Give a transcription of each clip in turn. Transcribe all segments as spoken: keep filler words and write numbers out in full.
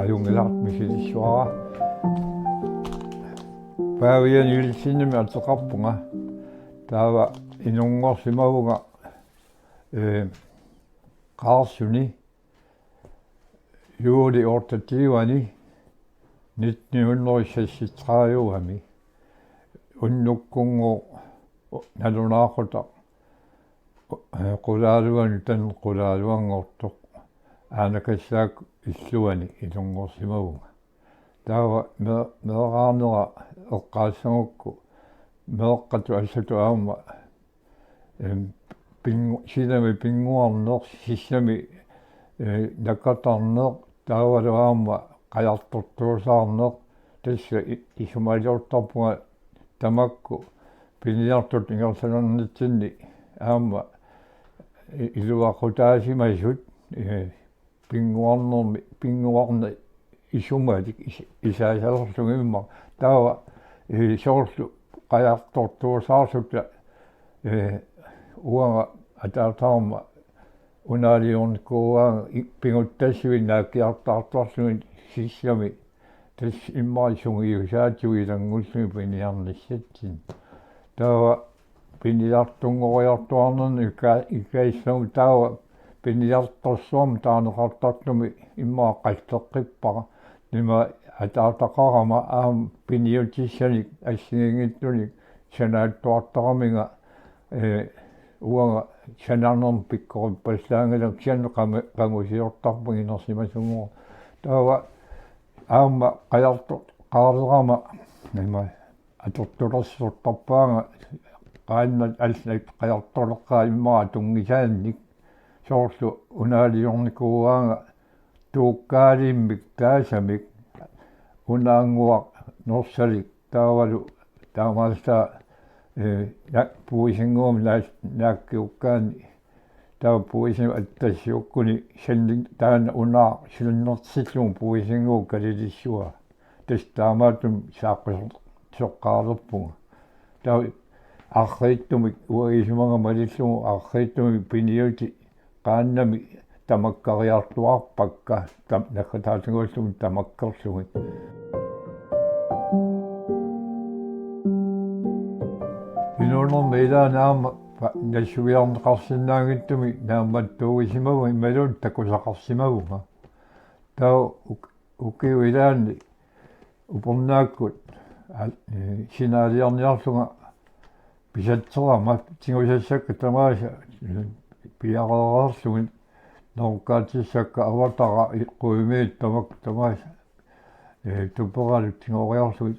Ajunngilaq, misilissavara. Pavia Nielsenimik ateqarpunga. Taava inunngorsimavunga, eh, Qaarsuni juuli otteogtyve-ani nitten hundrede seksogtredive-mi unnukkunngooq nalunaaqutaq, eh, qulaaluanut taanna qulaaluanngortoq, aanakassaakka illuani inunngorsimavunga. Taava me-, meeraanera eqqaassagukku meeqqatut allatut aamma, em, pinngu-, sinami pinnguarneq, sissami, eh, nakkatarneq, taavalu aamma qajartortuusaarneq, tassa i-, isumaliortarpunga tamakku piniartutut ingerlanernitsinni aamma i-, iluaqutaasimasut, eh, pinnguarnermi, pinnguarneq isumalik is-, isaasalerlugit immaqa. Taava, eh, soorlu qajartortuusaarluta, eh, uanga ataataarama unaaliornikuugaanga i-, piguttassui naakkiartaartarlugit sissami. Tassa immaqa sungiusaatigut ilanngullugit piniarnissatsinni. Taava piniartunngoriartuaarnermi ika-, ikaassammik taava piniartorsuarmik taaneqartartumi immaqa qalleqqippara. Ima ataataqarama aamma piniutissanik assigiinngitsunik sanaattuartaraminga, eh, uanga sananermik pikkorippallaanngilanga, kisianni qamu-, qamusiortarpunga inersimasunngooq. Taava aamma qajartoqareerama ima atortulersortarpaanga, qaannat allat qajartoleqqaat immaqa tunngisaannik, soorlu unaaliornikuugaanga tuukkaalimmik taasamik, unaannguaq norsalik, taavalu taamaallaat, eh, na-, puisinnguamik naas-, naakkiukkaanni. Taava puisimik attassiukkuni sanni-, taanna unaaq silinnertillugu puisinnguup kalilissua. Tassa taamaattumik saaqqisoqareerpunga. Taava arriitsumik uanga isumanga malillugu arriitsumik piniutit qaannamik tamakkariartuaarpakka, tam-, naggataatinnguullugit tamakkerlugit. Inuunermi ilaanni aamma pa-, nassuiarneqarsinnaanngitsumik naammattuugisimavunga imaluunniit takusaqarsimavunga. Taava uk-, ukiup ilaanni upernaakkut, a-, eh, sinaaliarniarlunga pisatserama tigusassakka tamaasa, eh, piareereerlugit, nerukkaatissakka avatara i-, quimiit tamakku tamaasa, eh, tuperalutsigoriarlugit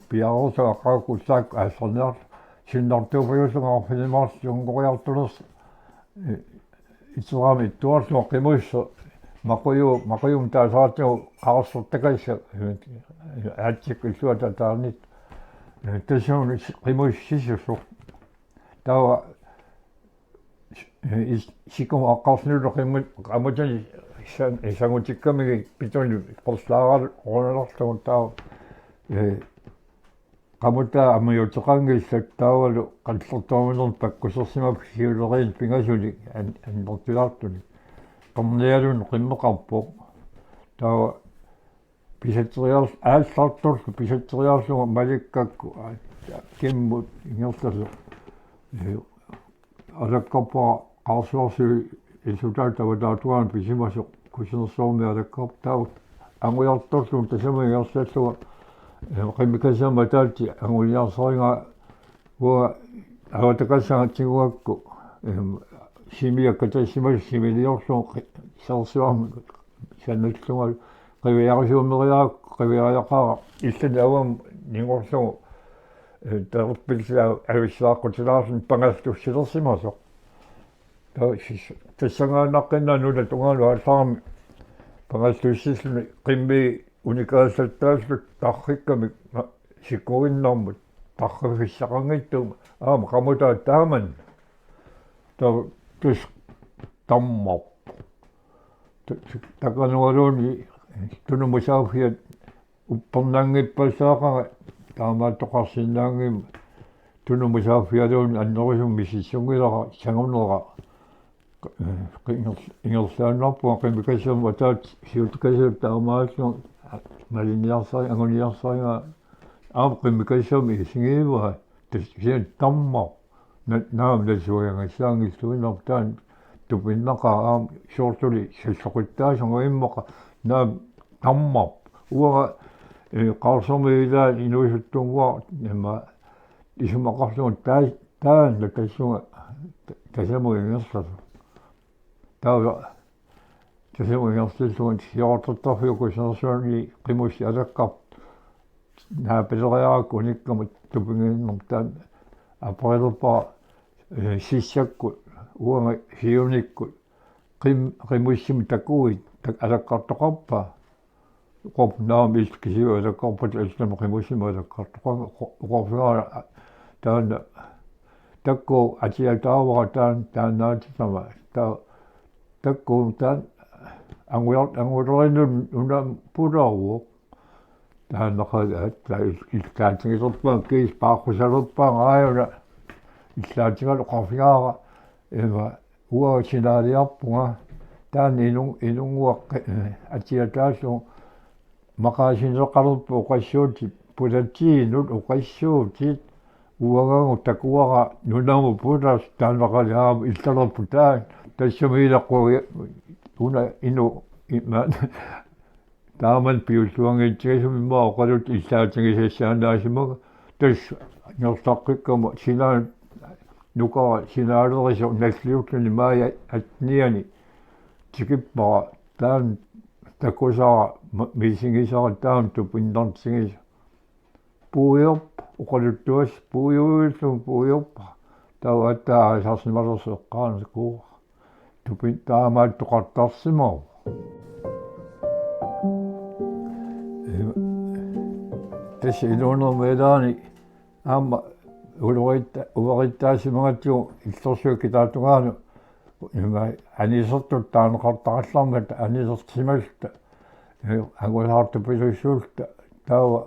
piareerlunga aqagu ullaakku aallarniarlunga sinnartuupajullunga arfineq-marlunngoriartulersoq, eh, iterama ittuarlunga qimusseq maquju-, maqujumik taasaratigut qaarsortakassaq, eh, aatsikkut illuata ataanit. Eh, tassuuna si-, qimussisoq. Taava, eh, is-, sikumut aqqarlunilu qimut-, qamutani san-, sangutikkamigit pituni perlaaralu oqunarlugu taava, eh, qamutaa amiuteqanngillat taavalu qallertuuminermut pakkusersimapput siuleriinni pingasunik an-, annertulaartunik. Qernialunnut qimmeqarpoq. Taava pisatseriar-, aallartorlu pisatseriarlunga malikkakku, aa, kimmut ingerlasoq. Eh, alakkarpara Qaarsuarsui illutaa avataata tungaanut pisimasoq, kusanarsuarmi alakkarpara taava angujartorlugu tasamik ingerlallunga, eh, qimmikasiama ataatsi anguniarsarigaa, uanga avatakassaanga tiguakku, em, simiakka tassimasoq similiorlugu qi-, sersuarmi sanallunga qiviarisuumeriarakku qiviariaqaara illani avammut ningorlugu, eh, talerpilli avissaaqutilaarluni pangallussilersimasoq. Taava sis-, tassanngaannaqqinnaaq nunap tungaanut aallarami pangallussilluni qimmii unikaallattaallutik tarrikkamik na-, sikuinnarmut tarriffissaqanngitsumik aamma qamutaa taamanna. Taava tassa tammarpoq. Ta-, ta-, takanualuunniit tunumut saaffiat uppernanngippassaaqaanga taamaattoqarsinnaanngimmat, tunumut saaffialuunniit annerusumik misissunngilara sangunera. Qi-, inger-, ingerlaannarpunga qimmikassamut, ataatsimut siutukasiup taamaallunga malinniarsari-, anguniarsarigaa aamma qimmikassamut isigivaat, tassa kisianni tammarpoq. Na-, naamik nassuiagassaanngilluinnarpoq, taanna tupinnaqaaq aamma, soorluli salloqittaasunga immaqa naamik tammarpoq. Uanga, eh, Qaarsormiit ilaanni inuusuttunnguaq ima isumaqarlunga taa-, taanna tassunga ta-, tasamut ingerlasoq. Taava tasamut ingerlallunga siorartarfiup kusanarsuani qimussit alakkartut naapileriarakku unikkama tupiginnarmata, taanna aperilerpara, eh, sissakkut uanga siunikkut qim-, qimussimik takuit tak-, alakkartoqarpaa. Uqarpunga naamik, illit kisiat alakkarpat, allamik qimussimik alakkartoqarnanga. Uqo-, uqorfigaara taanna takkua atiataavara taan-, taannaatitama. Taa-, takkua taanna angujar-, angulerinnut nunamut pulaavoq. Taannaqaaq aatsaat il-, illaatigilerpaa, kiisa paaqqusalerpaa aajuna illaatigalugu. Uqorfigaara ima uanga sinaaliarpunga taanna inun-, inunnguaq, eh, atiataallugu maqaasineqalerput oqassuutit, pulatiinut oqassuutit, uangagu takuara nunamut pulasoq. Taannaqaaq aamma illalerput taanna, tassami ilaqqugi una inu ima taamani piulluanngitsigisumik immaqa oqaluttoq illaatigisassaannaasimanga. Tassa ingerlaqqikkama sinaanut nukara sinaalerisoq nalliulluni maaji atteniani tikippara, taanna takusara ma-, misigisara taama tupinnartigisoq. Puiorpoq, oqaluttuassaq puiuillugu puiorpara. Taava aatsaat aalisarsimalersoq eqqaanikuuara. Tupin-, taamaattoqartarsimavoq. Ima, tassa inuunermi ilaani aamma uloriitta-, uvariittaasimagatsigu illorsuit kitaatungaanut ima anisertut taaneqartaqallarmata, anisersimalluta, eh, angusaartupilussuulluta, taava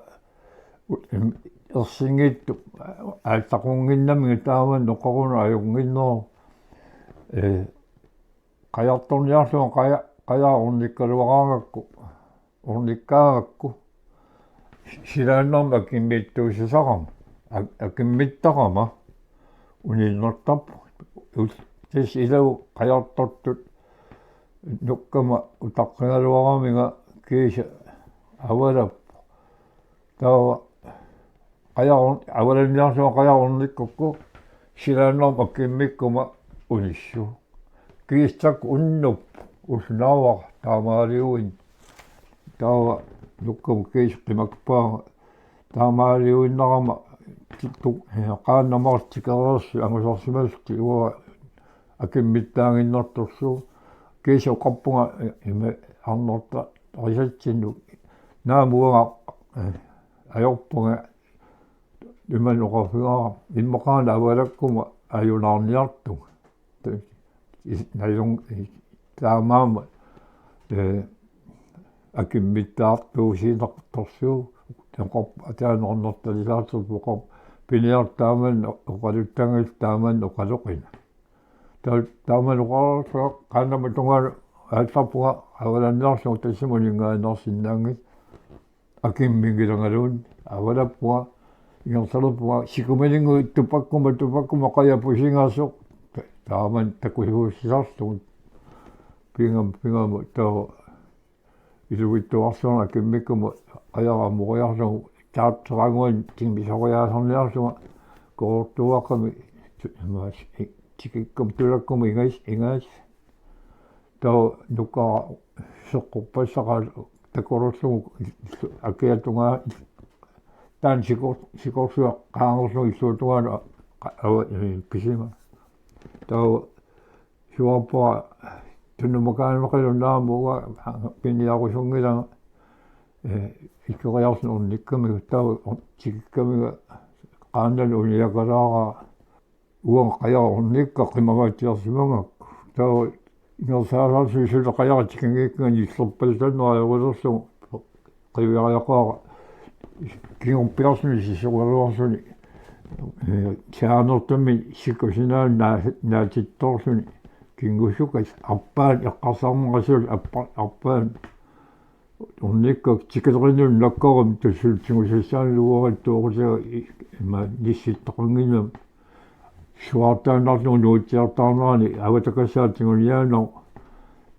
u-, im-, ersinngitsup aallaqunnginnamigit taamani oqarunut ajunnginneruvoq. Eh, qajartorniarlunga qaja-, qajaq ornikkaluaraangakku, ornikkaangakku silaannarmik akimmiittuussisarama, ak-, akimmittarama uninnartarpoq. Ul-, tassa ilagut qajartortut nukkama utaqqigaluaraminga kiisa avalappoq. Taava qajaq or-, avalanniarlunga qajaq ornikkukku silaannarmik akimmikkuma unissuuvoq. Kiisa taakku unnupput, ulloq naavara taamaaliuinnaq. Taava nukkama kiisa qimakpaanga taamaaliuinnarama tu-, tu-, eh, qaannat marluk tikereersut angusarsimallutik uanga akimmittaaginnartorsuuvoq. Kiisa oqarpunga, eh, ima arnortarisatsinnut naamik uanga, eh, ajorpunga. Imannak oqarfigaara immaqaana avalakkuma ajunaarniartunga. Is-, najung-, i-, taamaammat, eh, akimmittaartuusiinnartorsuuvoq, oqarp-, ataanut arnortarisaatsorput oqarpoq, piniartut taamani oqaluttanngillat, taamani oqaloqinaq. Ta-, taamani oqarlunga qaannamut tungaanut aallarpunga avalanniarlunga tassunga uninngaannarsinnaanngitsoq. Akimminngilangaluunniit avalappunga, ingerlalerpunga sikumaninnguit tupakkuma, tupakkuma qajaq pusigasoq. Ta-, taamani takusuussisarlugu. Pigam-, pigamut taava ilivitsuarlunga akimmikkuma qajaq amoriarlugu charteraannguani timmisoriaasarniarlunga koortuaqami tu-, imaas-, i-, tikikkuma tulakkuma ingas-, ingas-, taava nukara seqqorpassaqaat takorloorlugu akiata tungaanut taanna sikor-, sikorsuaq qaangerlugu illuatungaanut a-, qa-, ava-, eh, pisima. Taava suaarpara tunumakaanaqilunnaamua piniarusunngilanga, eh, ikeriarlunga ornikkamiga, taava or-, tikikkamiga qaannani uniakalaaraa. Uanga qajaq ornikka qimagatsiarsimagakku. Taava ingerlaasarlunga suli qajaq tikinngikkiga nillerpallannera ajoraluarlugu qiviariaqaara kingorpiarluni sisoraluarluni, eh, saanertamik sikusinaa naa-, naatittoorluni kingusukas arpaat eqqarsarneqasut arpa-, arpaat ornikkakku tikilerinermut nakkarami tassuuna tigusassaanut uarittuuqutiga i-, ima nissittaqannginnama suaartaannarlugu nuutsiartaarnerani avatakassaat tiguniaannarpoq.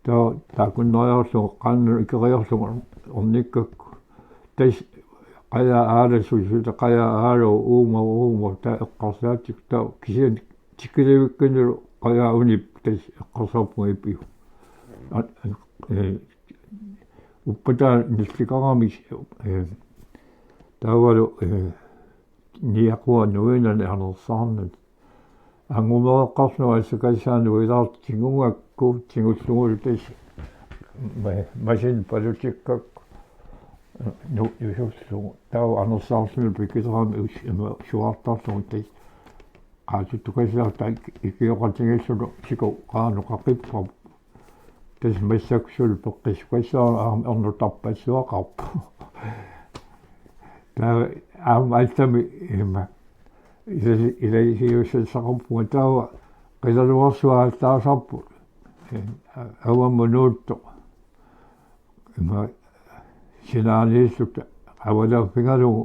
Taava taakkunariarlugu qaannanut ikeriarlugu ornikkakku. Tassa qajaq aalassusilu qajaq aalu uuma uuma taava eqqarsaatikka taava kisianni tikilivikkannilu qajaq unip tassa eqqarsarpunga ipiu. A-, a-, ee, uppataa nillikarami, ee, taavalu, ee, niaqua nuinani anersaarnani. Angumereqqarlugu assakassaanut ilaartoq tigugakku tigullugulu tassa ma-, masini palutikkakku nu-, nusullugu. Taava anersaarluni pikilerami us-, ima suaartarlugu tassa. Qaatsutukasiarta ik-, ikioqatigiilluta siku qaanut qaqipparput. Tassa massakkut suli peqqissukassaaq aamma ernutarpassuaqarpoq. Taava aamma allami ima ilasi-, ilalisiusassaqarpunga taava qilalugarsuaq aallaasarpoq. Ee, a-, avammut nuuttoq. Ima sinaaniilluta avalaaffigalugu,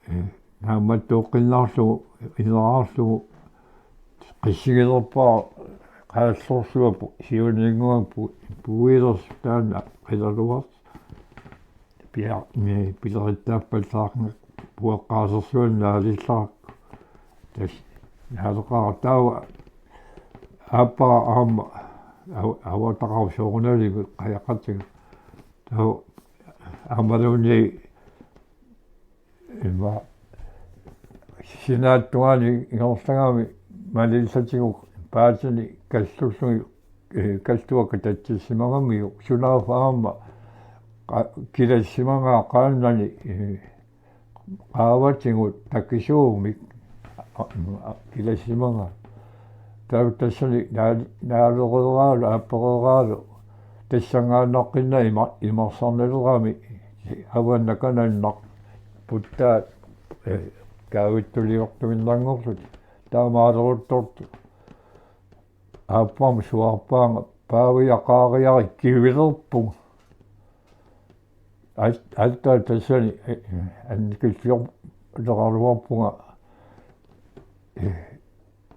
ee, naammattooqqinnaarlugu, ineraarlugu, qissigilerpaaq qaallorsuaq pu-, siuninnguaq pu-, puilersut taanna qilalugarsuaq. Pia-, ni-, pilerittaappallaarnga pueqqaasersuanut naalillarakkit. Tassa naaleqaaq taava aappara aamma av-, avataqarpoq soorunalimi qajaqatiga. Taava aammaluunniit ima sinaata tungaanut ingerlagami malillatigut paatini kallullugit, ee, kalluakka tatsissimagamiuk sunaaffa aamma qa-, kilassimagaa qaannani, ee, qaavatigut takisuumik a-, a-, kilassimagaa. Taava tassani naal-, naalereeraalu aappereeraalu tassanngaannaqqinnaaq ima-, imarsarnalerami avanna kanannaq puttaat, ee, kaavittuliortuinnanngorlutik taamaaleruttortut. Aappaamut suaarpaanga paaviaqaariarik kivilerpunga. Al-, altaa tassani, ee, annikilliorleraluarpunga, ee,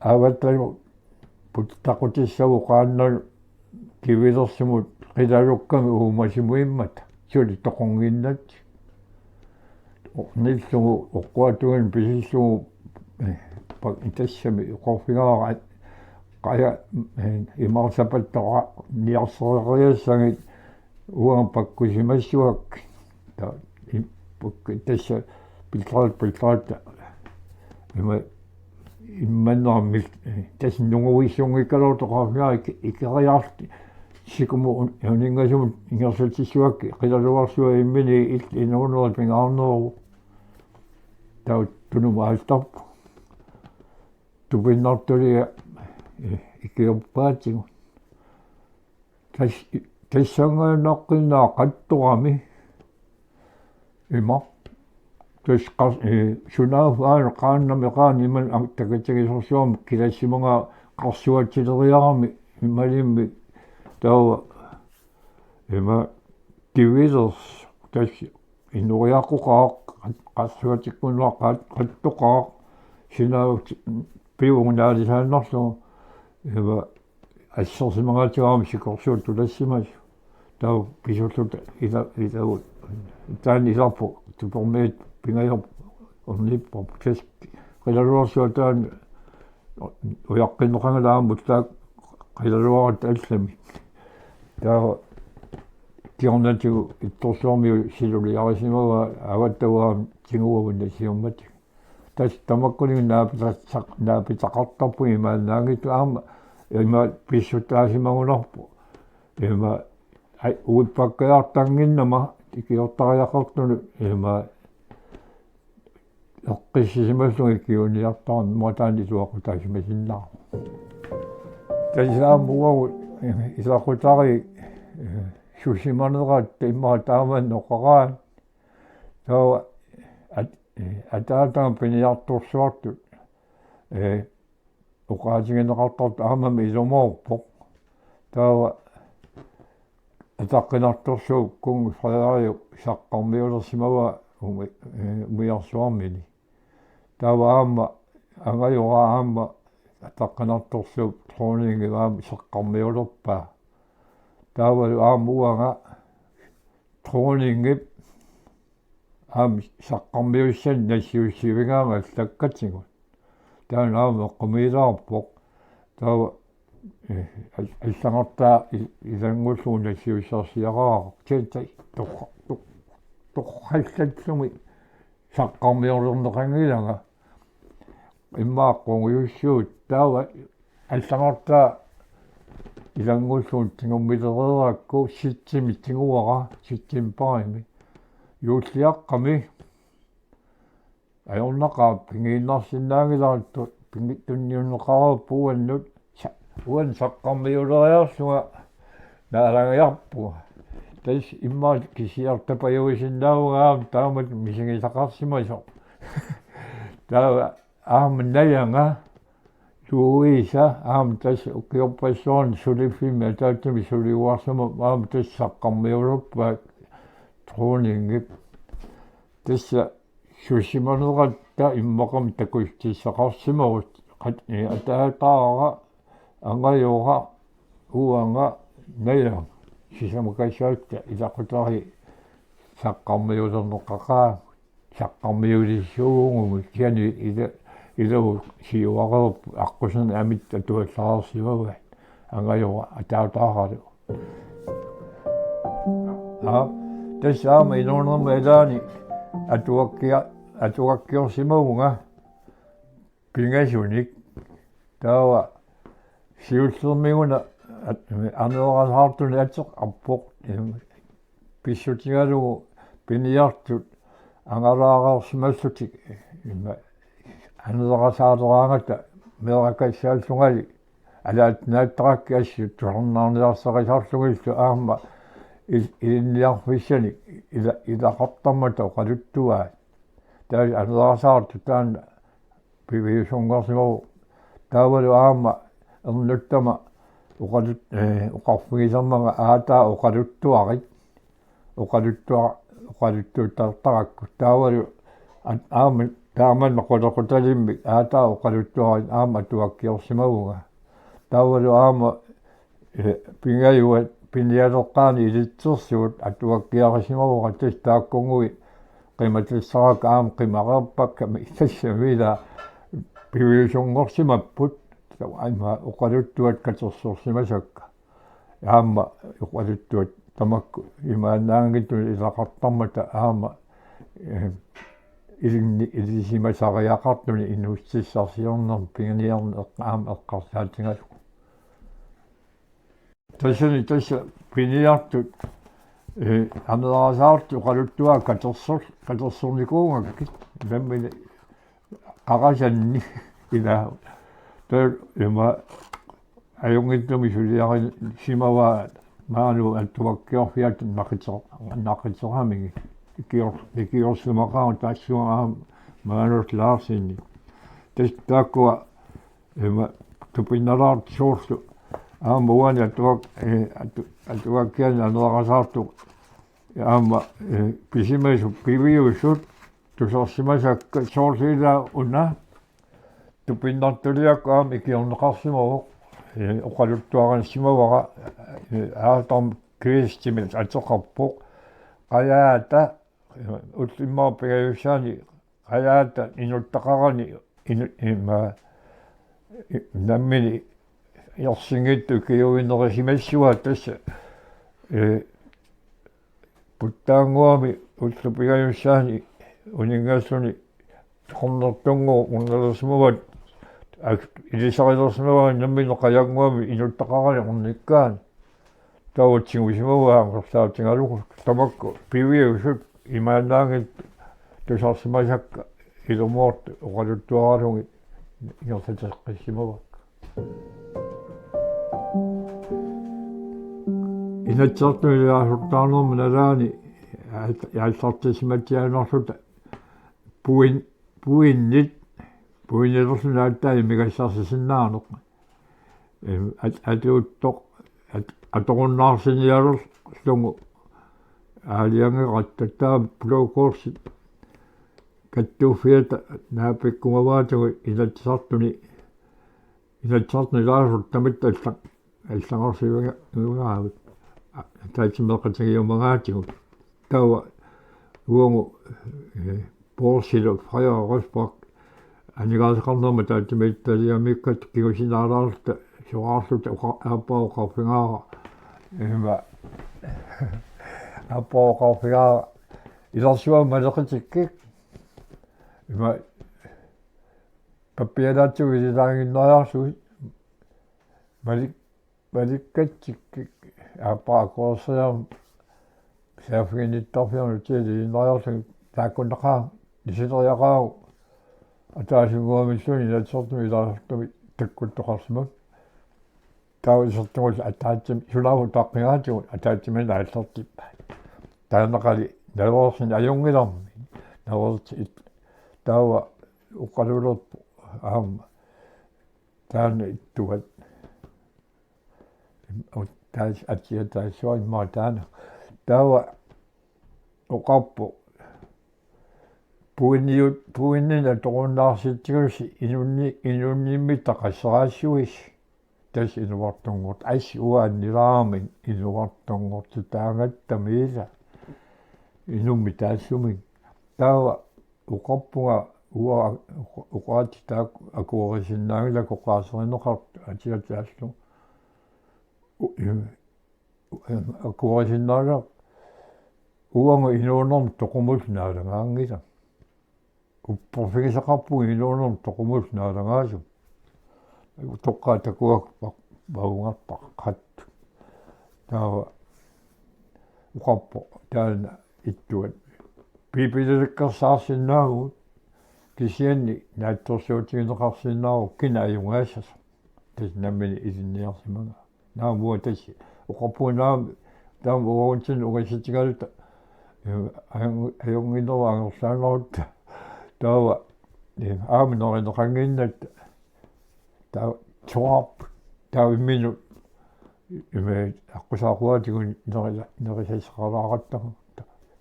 avattalu puttaqutissavut qaannanut kivilersimut qilalukkami uumasimmuimmata suli toqunnginnatsigu. Ornillugu oqquatuinnaq pisillugu, ee, pa-, tassami oqarfigaara qaja, ee, imarsapattoqarniarsereeriassagit uanga pakkusimassuakkit. Ta-, i-, pakku-, tassa pillarat, pillarat. Ima immannermik, ee, tassa nunguissunngikkaluartoq oqarfigaara ik-, ikeriarluta sikumut un-, uninngasumut ingerlatsissuakkit qilalugarsuaq imminit illit inuunerit pingaarneruvoq. Taava tunumut aallarpoq. Tupinnartulia, ee, ikiorpaatigut. Tas-, tassanngaannaqqinnaaq qattorami. Ima. Tassa qas-, ee, sunaaffa aana qaannami qaanni imannak am-, takatigisorsuarmik kilassimagaa qarsuatsileriarami imaluunniit taava ima kivilersoq tassa ineriaqquqaaq qat-, qarsuatikkunnaaq qat-, qattoqaaq sinaavut piugut naalisaannarlugu ima assersimagaatigaarami sikorsuut tulassimasut. Taava pisulluta ila-, ilavut. Taanna ilarput tupermiit pingajorput ornipparput. Tassa qilalugarsuaq taanna ujaqqinneqanngilaq aamma taakku qilaluaratta allamik. Taava kingornatigut Ittorsuarmiut siluliarisimavaat avattavut aamma tiguagut nassiummatigik. Tassa tamakkuninnga naapitaqar-, naapitaqartarput imaannaanngitsoq aamma ima pissutaasimagunarpoq. Ima ai-, uippakkajaartannginnama ikiortariaqartunut ima eqqissisimallugit ikiuiniartarami aamma taanna iluaqutaasimasinnaavoq. Tassa aamma uagut ilaqutariit, ee, susimaneraat immaqa taamani oqaraanni. Taava at-, ee, ataataga piniartorsuartut, ee, oqaatigineqartartoq aammami ilumoorpoq. Taava ataqqinartorsuup Kong Frederik saqqarmiulersimavaa umi-, eh, umiarsuarmini. Taava aamma angajora aamma ataqqinartorsuup dronningi aamma saqqarmiulerpaa. Taavalu aamma uanga dronningip aamma saqqarmiussanik nassiussivigaanga allakkatigut. Taanna aamma eqqumiilaarpoq. Taava, eh, al-, allagartaa i-, ilanngullugu nassiussarsiaqaraq. Tenta torra-, tor-, torrallallumi saqqarmiulerneqanngilanga. Immaqa qungujussuuvoq taava allagartaa ilanngullugu tigummilereerakku septembarimi tiguara, septembarimi. Juulliaqqami ajornaqaaq pigiinnarsinnaanngilaartoq, pigi-, tunniunneqareerpoq uannut, sa-, uannut saqqarmiuleriarlunga naalagajarpunga. Tassa immaqa kisiartapajuisinnaavunga aamma taamatut misigisaqarsimasoq. Taava aamma najanga Louisa aamma tassa ukiorpassuarni suliffimmi ataatsimi suliuarsimavoq aamma tassa saqqarmiulerpaa dronningip. Tassa susimanerata immaqami takussutissaqarsimavoq qat-, eh, ataataara, angajora, uanga, najanga. Sisamakassatta ilaqutariit saqqarmiulerneqaqaagut, saqqarmiulissuugumut, kisianni ila-, ilavoq siuareerpoq, aqqusinermi amitta atuallareersimavaat, angajora ataataaralu. Aa, tassa aamma inuunerma ilaani atuakkia-, atuakkiorsimavunga pingasunik. Taava siullermiguna at-, aneraasaartunik ateqarpoq, em, pissutigalugu piniartut angalaareersimallutik, ima, aneraasaarleraangata meeraqassaallungali alaatsinaattarakkit assut tusarnaarniarsarisarlugillu aamma il-, ilinniarfissanik ila-, ilaqartarmata oqaluttuaat. Taava aneraasaartoq taanna piviusunngorsimavoq. Taavalu aamma ernuttama oqalut-, eh, oqarfigisarmanga aataa oqaluttuarit. Oqaluttua-, oqaluttuuttartarakku. Taavalu at-, aamma taamanna qulequtalimmik aataa oqaluttuarit aamma atuakkiorsimavunga. Taavalu aamma eh, pingajuat pinialeqqaani ilitsersuut atuakkiarisimavunga, tassa taakkununnga qimatissarakku aamma qimareerpakka, tassami ila piviusunngorsimapput, aamma oqaluttuat katersorsimasakka. Aamma oqaluttuat tamakku imaannaanngitsut ilaqartarmata aamma, eh, ilinni-, ilisimasariaqartunik inuussutissarsiornermik piniarneq aamma eqqarsaatigalugu. Tassani tassa piniartut, eh, aneraasaartut oqaluttuaat katersor-, katersornikuugakkit nammineq qarasanni ilaa. Taava ima ajunngitsumik suliarisimavaa maani atuakkiorfiata naqiter-, naqiteramigit. Ikior-, ikiorsimaqaanga tassunga aamma Maanus Larsenip. Tassa taakkua ima tupinnalaartut soorlu aamma uani atuak-, eh, atu-, atuakkianik aneraasaartut aamma, eh, pisimasut piviusut tusarsimasakka soorlu ilaa una tupinnartuliakkut aamma ikiorneqarsimavoq, eh, oqaluttuarissimavara, eh, Adam Qvistimik ateqarpoq, qajaata, eh, ullut immaqa pingajussaani qajaata inuttaqarani inu-, ima, i-, nammineq ersinngitsoq ikiuinerisimassuaa tassa, eh, puttaannguami ullut pingajussaani uninngasunik qernertunnguup ornilersimavaat ak-, ilisarilersimavaat nammineq qajannguami inuttaqarani ornikkaani. Taava tigusimavaa angerlaatigalugu tamakku piviusut imaannaanngitsut tusarsimasakka ilumoortut oqaluttuaralugit ingerlateqqissimavakka. Inatsisartuni ilaasortaarnerma nalaani aal-, aallartissimatsiaannarluta puin-, puinnit puinilerluni aatsaat imigassarsisinnaaneq. Im, at-, atuuttoq, at-, atorunnaarsinialerlugu aalajangeqatta taava Blå Korsi kattuuffiata naapikkumavaatigut Inatsisartuni, Inatsisartuni ilaasortamit alla-, allanngorsiviga-, -vigaavut. A-, ataatsimeeqatigiummagaatigut. Taava uagut, eh, Poorsilu Frederik Rosbach aningaasaqarnermut ataatsimiititaliamiikkatta kingusinaalaarluta soraarluta oqa-, aappaa oqarfigaara. Ima aappaa oqarfigaara: Ilersuaq maleqitikkit. Ima pappialaatigut ililaaginnariarlugit. Malik-, malikkatsikkit aappaa akuerseriarmat saaffiginnittarfianut tiliinnariarlugit taakkununnga isileriaqaagut ataasinnguamilluunniit Inatsisartuni ilaasortamit takkuttoqarsimavoq. Taava isertugullu ataatsimik sunaaffa utaqqigaatigut ataatsimiinneq aallartippaat. Taannaqali naveersineq ajunngilarmi. Naveersi-, taava oqalulerpoq aamma taanna ittuat. Taas-, atia taassuaq immaqa taanna. Taava oqarpoq: Puiniut-, puinnini atorunnaarsitigusi inunni-, inunnimmita qasseraassuisi. Tassa inuartunngorti-, assi uanga annilaarami inuartunngortitaagatta miila. Inummik taassumik. Taava oqarpunga uanga oqa-, oqaatsit taakku akuerisinnaanngilakka oqaaserineqartut atia taallugu. U-, im-, im-, akuerisinnaanngilaq uanga inuunermut toqumullu naalagaanngilanga. Upperfigisaqarpunga inuunermut toqumullu naalagaasumik. Utoqqaat takuakka pa-, pavugarpaqat. Taava oqarpoq taanna ittuat: Biibililikkersaarsinnaavugut, kisianni naatsorsuutigineqarsinnaavugut kina ajugaassasoq. Tassa nammineq ilinniarsimagaa. Naamik uanga tassa oqarpunga naamik taama uagutsinnut ungasitigaluta, eh, ajun-, ajunnginneruvoq angerlaannarutta. Taava, eh, aamma nerineqannginnatta. Taava soraarput. Taava imminut, ima, aqqusaaquaatigut nerila-, nerisassaqalaarattagut.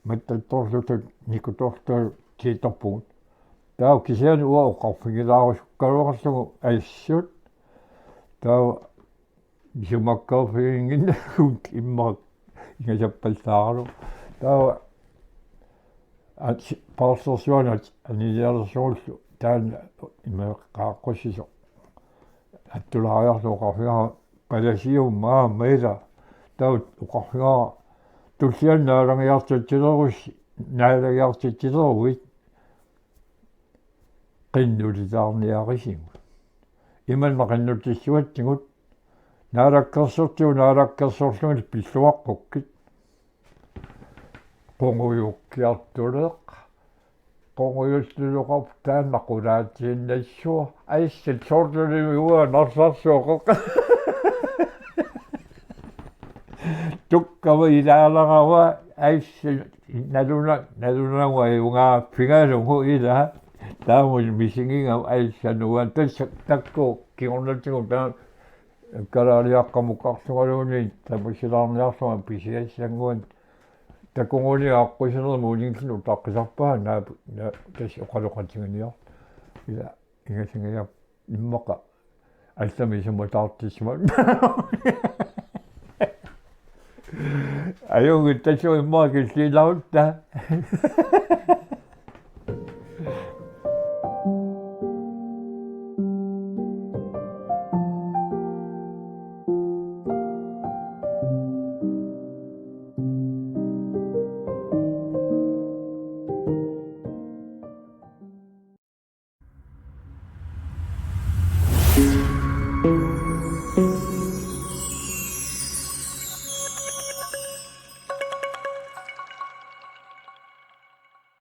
Mattattorlutut nikutorlutut tiitorpugut. Taava kisianni uanga oqarfigilaarusukkaluarlugu assut. Taava isumakkeerfiginnginnakkit immaqa ingasappallaaralugu. Taava at-, paarlersuanut anilialersorlu taanna ima qaaqqussisoq attulaariarlugu oqarfigaara: Palasiumma aamma ila. Taava oqarfigaara: Tulliani naalagiartitsilerus-, naalagiartitsileruit qinnulitaarniarisigut. Imanna qinnutissuatsigut, naalakkersortigut naalakkersorlugit pilluaqqukkit. Qungujukkiartuleq. Qungujulluloqarpoq taanna qulaatiinnassuaq. Aissat soorlulimi uanga narsarsuaqoq. Tukkama ilaalerama aissat naluna-, nalunagua iungaa pigalugu ila. Taamul misigigama aissat nuan tassa takku kingornatigut taama kalaaliaqqamukkarlungaluunniit tamusilaarniarlunga pisiassannguan. Takuguni aqqusinermut unilluni utaqqisarpaa naap-, na-, tassa oqaloqatiginiarlugu. Ila ingasingaja immaqa allami isumataartissimavunga. Ajunngitsoq tassa immaqa killiinnarutta.